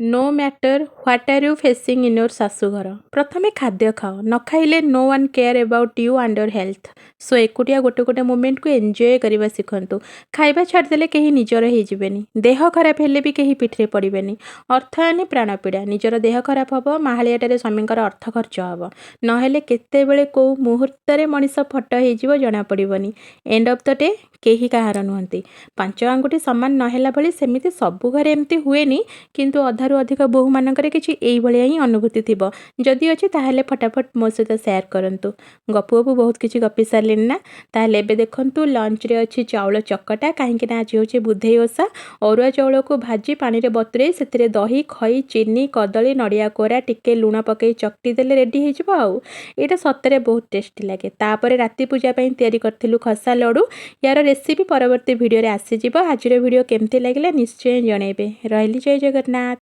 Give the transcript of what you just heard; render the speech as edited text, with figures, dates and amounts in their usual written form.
No matter what are you facing in your ଶାଶୁଘର, ପ୍ରଥମେ ଖାଦ୍ୟ ଖାଅ। ନ ଖାଇଲେ no one care about you and your health. So ଏକୁଟିଆ ଗୋଟେ ଗୋଟେ ମୋମେଣ୍ଟକୁ ଏନ୍ଜୟ କରିବା ଶିଖନ୍ତୁ। ଖାଇବା ଛାଡ଼ିଦେଲେ କେହି ନିଜର ହେଇଯିବେନି। ଦେହ ଖରାପ ହେଲେ ବି କେହି ପିଠିରେ ପଡ଼ିବେନି। ଅର୍ଥ ଆନେ ପ୍ରାଣପୀଡ଼ା। ନିଜର ଦେହ ଖରାପ ହେବ, ମାହାଳିଆଟାରେ ସ୍ୱାମୀଙ୍କର ଅର୍ଥ ଖର୍ଚ୍ଚ ହେବ। ନହେଲେ କେତେବେଳେ କେଉଁ ମୁହୂର୍ତ୍ତରେ ମଣିଷ ଫଟ ହେଇଯିବ, ଜଣାପଡ଼ିବନି। ଏଣ୍ଡ ଅଫ୍ the day କେହି କାହାର ନୁହନ୍ତି। ପାଞ୍ଚ ଆଙ୍ଗୁଠି ସମାନ ନହେଲା ଭଳି ସେମିତି ସବୁ ଘରେ ଏମିତି ହୁଏନି, କିନ୍ତୁ ଅଧାରୁ ଅଧିକ ବୋହୂମାନଙ୍କର କିଛି ଏଇଭଳିଆ ହିଁ ଅନୁଭୂତି ଥିବ। ଯଦି ଅଛି, ତାହେଲେ ଫଟାଫଟ ମୋ ସହିତ ସେୟାର କରନ୍ତୁ। ଗପୁ ଗପୁ ବହୁତ କିଛି ଗପି ସାରିଲିଣି ନା? ତାହେଲେ ଏବେ ଦେଖନ୍ତୁ, ଲଞ୍ଚରେ ଅଛି ଚାଉଳ ଚକଟା, କାହିଁକି ନା ଆଜି ହେଉଛି ବୁଧେଇ ଓଷା। ଅରୁଆ ଚାଉଳକୁ ଭାଜି ପାଣିରେ ବତୁରେଇ ସେଥିରେ ଦହି, ଖଇ, ଚିନି, କଦଳୀ, ନଡ଼ିଆ କୋରା, ଟିକେ ଲୁଣ ପକାଇ ଚକଟି ଦେଲେ ରେଡ଼ି ହେଇଯିବ। ଆଉ ଏଇଟା ସତରେ ବହୁତ ଟେଷ୍ଟି ଲାଗେ। ତାପରେ ରାତି ପୂଜା ପାଇଁ ତିଆରି କରିଥିଲୁ ଖସା ଲଡ଼ୁ। ୟାର ରେସିପି ପରବର୍ତ୍ତୀ ଭିଡ଼ିଓରେ ଆସିଯିବ। ଆଜିର ଭିଡ଼ିଓ କେମିତି ଲାଗିଲା, ନିଶ୍ଚୟ ଜଣାଇବେ। ରହିଲି, ଜୟ ଜଗନ୍ନାଥ।